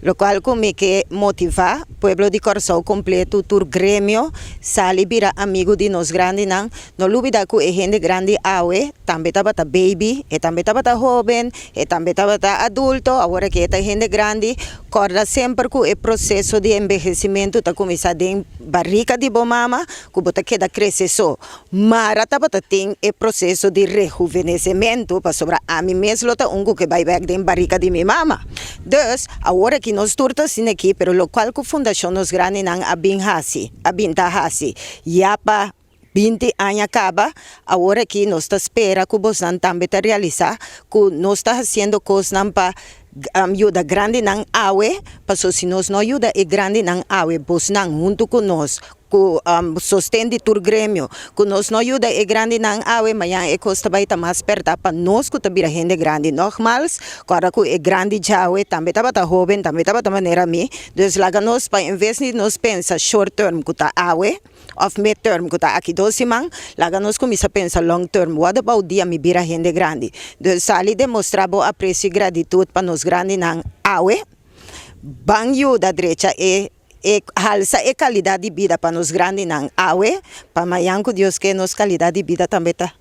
Lokual ku mi ke motivá pueblo di Kòrsou kompletu, tur gremio, sali bira amigu di nos grandinan. No lubidá ku e hende grandi awe tambe tabata baby, e tambe tabata hóben, e tambe tabata adulto, awor aki e ta hende grandi. Kòrda semper ku e proseso di embehesimentu ta kuminsá den barika di bo mama, ku bo ta keda krese so. Mara tabata tin e proseso di rehuvenesementu, pasobra ami mes lo ta un ku ke bai bèk den barika di mi mama. Dus, awor aki nos tur ta asina aki, pero lokual ku Fundashon Nos Grandinan a bin hasi, a bin ta hasi ya pa 20 aña kaba, awor aki nos ta spera ku bosnan tambe ta realisá ku nos ta hasiendo kosnan pa yuda grandinan awe, paso si nos no yuda e grandinan awe, bosnan huntu ku nos, ku sosten di tur gremio, ku nos no yuda e grandinan awe, mañan e kos ta bai ta mas pèrtá pa nos ku ta bira hende grandi. Nogmals, kòrda ku e grandi djawe tambe tabata hóben, tambe tabata manera mi, dus laga nos pa en ves di nos pensa short term ku ta awe, òf mid term ku ta aki 2 siman, laga nos kuminsá pensa long term. What about dia mi bira hende grandi? Dus sali demostrá bo apresio i gratitut pa nos grandinan awe, ban yuda drecha e halsa e kalidat di bida pa nos grandinan awe, pa mañan ku Dios ke nos kalidat di bida tambe ta.